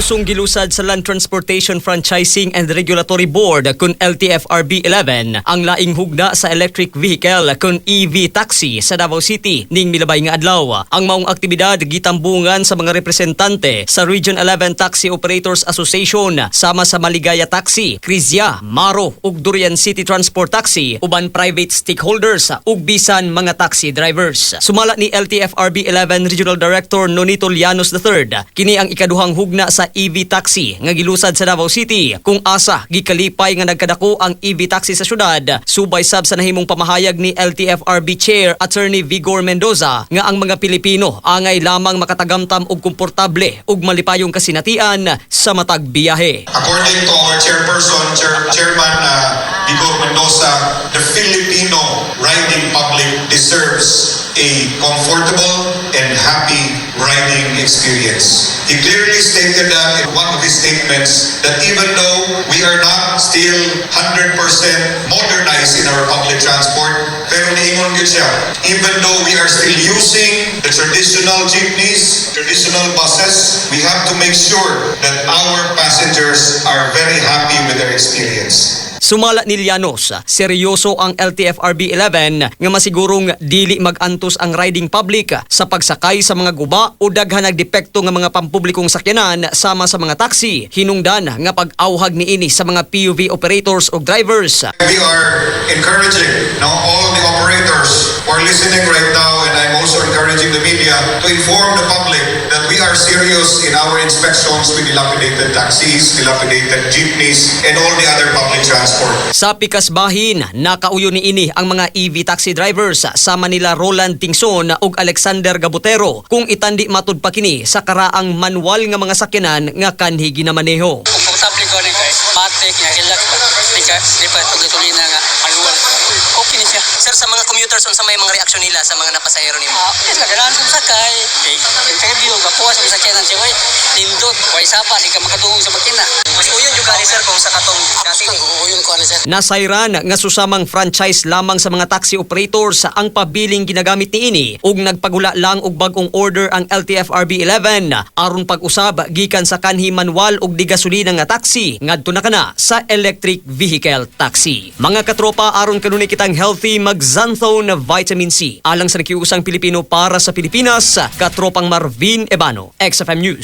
Usong gilusad sa Land Transportation Franchising and Regulatory Board kun LTFRB 11 ang laing hugna sa electric vehicle kun EV taxi sa Davao City ning milabay nga adlaw. Ang maong aktibidad gitambungan sa mga representante sa Region 11 Taxi Operators Association sama sa Maligaya Taxi, Krizia, Maro ug Durian City Transport Taxi, uban private stakeholders ug bisan mga taxi drivers. Sumala ni LTFRB 11 Regional Director Nonito Llanos III, kini ang ikaduhang hugna sa EV taxi nga gilusad sa Davao City, kung asa gikalipay nga nagkadako ang EV taxi sa syudad, subay sab sa nahimong pamahayag ni LTFRB Chair Attorney Vigor Mendoza nga ang mga Pilipino angay lamang makatagamtam og komportable ug malipayong kasinatian sa matag biyahe. According to our chairperson, Chairman Vigor Mendoza, the Filipino riding public deserves a comfortable and happy riding experience. He clearly stated that in one of his statements that even though we are not still 100% modernized in our public transport, pero niingon gyud siya, even though we are still using the traditional jeepneys, traditional buses, we have to make sure that our passengers are very happy with their experience. Sumala ni Llanos, seryoso ang LTFRB 11 nga masigurong dili mag-antos ang riding public sa pagsakay sa mga guba o daghan depekto nga mga pampublikong sakyanan sama sa mga taxi. Hinungdan nga pag-awhag niini sa mga PUV operators o drivers. We are encouraging, no, all the operators who are listening right now, and I'm also encouraging the media to inform the public that we are serious in our inspections with dilapidated taxis, dilapidated jeepneys, and all the other public transport. Sa pikas bahin, nakauyo niini ang mga EV taxi drivers sama nila Roland Tingson ug Alexander Gabutero kung itandi matud pa kini sa karaang manual nga mga sakyanan nga kanhi ginamaneho. Komportable ko ni kay matik nga relax ba. Di pa ito gasolina nga manual. Okay ni siya. Sir, sa mga commuters, unsa may mga reaksyon nila sa mga napasahero nimo? Ah, yes, ganahan sa sakay. Kay interview gapuwas sa sakyanan siya oy. Nindot, way sapa di ka makadungog sa makina. Mas uyon jud gani, sir, kung sa katong dati. Uyon ko ani, sir. Nasayran nga susamang franchise lamang sa mga taxi operators ang pabiling ginagamit niini ug nagpagula lang og bag-ong order ang LTFRB 11 aron pag-usab gikan sa kanhi manual ug di gasolina nga taxi ngadto na kana sa electric vehicle taxi. Mga katropa, aron kanunay kitang healthy, mag-Xanthone Vitamin C. Alang sa Nakiusang Pilipino para sa Pilipinas, katropang Marvin Ebano, XFM News.